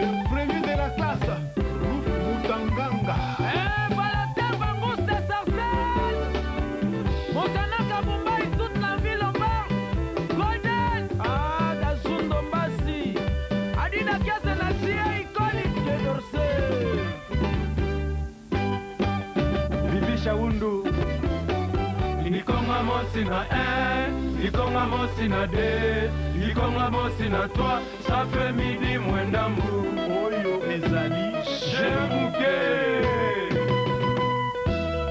Le premier de la classe, Ruf Mutanganga. Eh, Valentin Vangus de Sarcelles. Montana Mumbai, toute la ville en bas. Golden. Ah, Dazundo Mbasi. Adina Kiase na Tia Ikoli de Dorsey. Bibi Shaundu. Likonga mosi na 1, likonga mosi na 2, likonga mosi na 3, ça fait midi mwendambu. Oyo ezali Jemuke.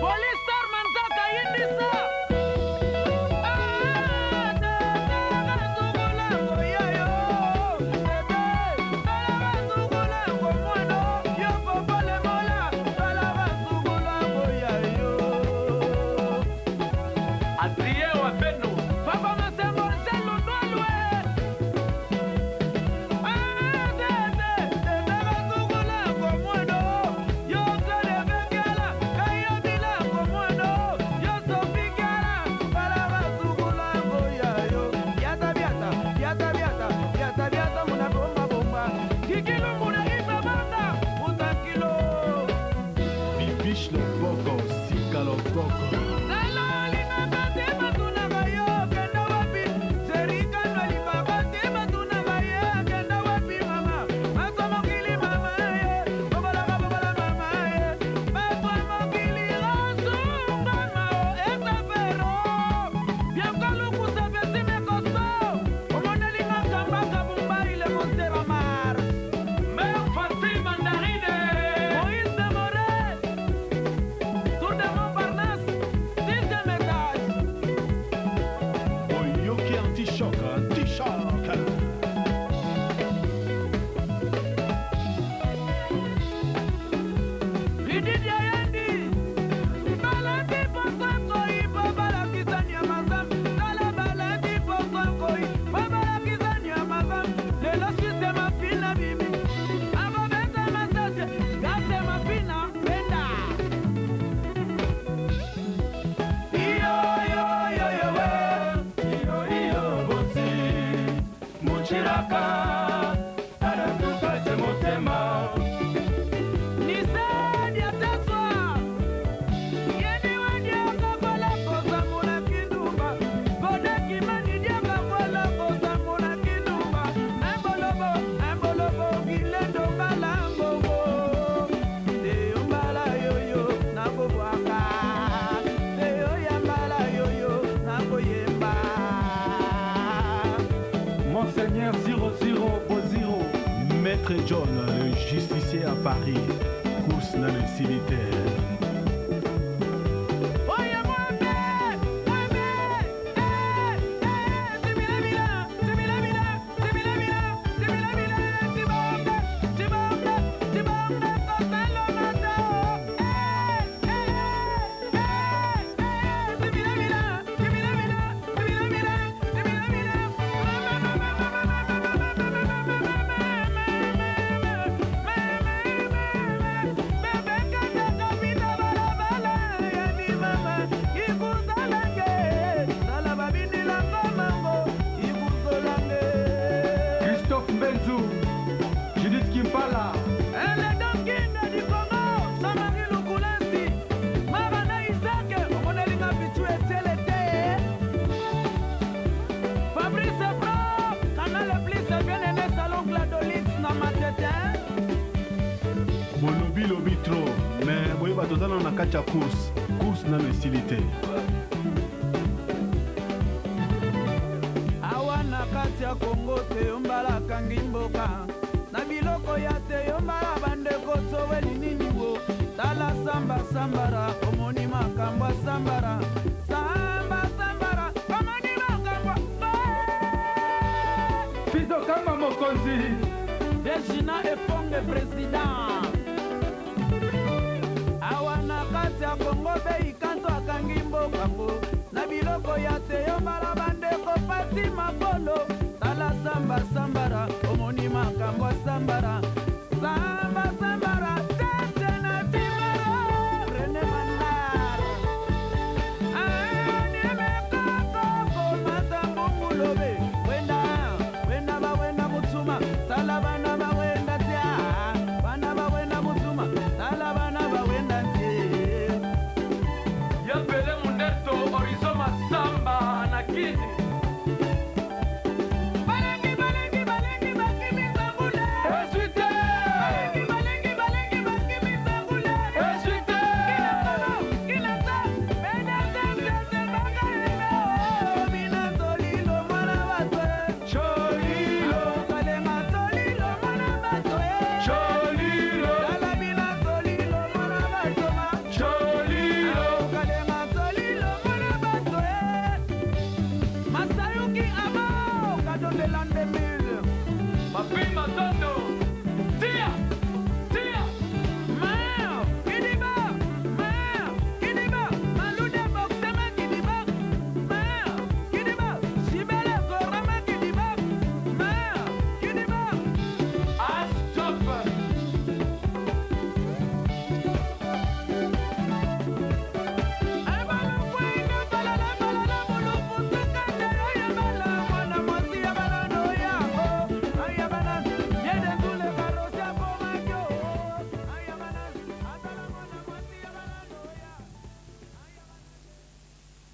Police Star Manzaka Yindisa. Ah, tete, bazugulango yayo. Tete, tala bazugulango mwano. Yo papa le mola, tala bazugulango yayo. Adrien Wabeno. Papa Masengo Nzelu Ndwalwe. Ah, tete, tete, bazugulango mwano. Yo Claude Bekela, Kayo Bilango mwano. Yo Sophie Kiala, tala bazugulango yayo. Biata, biata, biata, biata, biata, biata, muna bomba, bomba. Kikilumbu na Iba Banga, Mutakilo. Bibiche Loboko, Sika Loboko. Nalo alingaka te batunaka yo akenda wapi, Serikano alingaka te batunaka ye akenda wapi, mama bato mokili mama ye bobolaka bobola mama ye bato ya mokili osungama o esafero bianka lukusa pesime kosto omonelinga kambaka bumbai le monteramar. Mère Fatima Mandarine. Moïse de Morel, Tour de Montparnasse, sixième étage. Oyoki anti-choc, anti-choc. Lididia yendi balati posakoi po balakisa nyama zam tala balati posakoi po balakisa nyama zam lelo sise mafina bimi akobeta masase gase mafina benda. Iyo yo yo yo we. Iyo iyo bosi. Muchiraka. Aratuka te motema. Nisedi ataswa yeni wadiakakola kozamula kindumba godekimani diakakola kozamula kindumba embolobo embolobo gilendo mbala mbongo teyo mbala yoyo nakobwaka teyo ya mbala yoyo nakoyemba. Monseigneur 00 Boziro. Maître John, le justicier à Paris. Course dans les militaires. Oye mwembe mwembe eh eh timila timila timila timila timila tibonge tibonge tibonge koselo matao eh eh eh eh timila timila timila timila timila. Christophe Mbenzu. Judith Kimpala. Fabrice Pro, Canal Plus, bien-aimé Salon Gladolix na Matete. Bolobi lobi trop, mais boyeba toza nano na kati ya course, course nano esili te. Awa na kati ya Kongo te yo mbala akangi mboka na biloko ya te yo mbala bandeko soweli nini wo tala samba sambara omoni makambo ya sambara samba sambara omoni makambo. Fiso Kamba Mokonzi. Dejina Efonge président awa na kati ya Kongo bei kanto akangi mbokango na biloko ya te yo mbala bandeko pati makolo tala samba sambara omoni makambo ya sambara samba sambara tete na timbara Rene Mandar.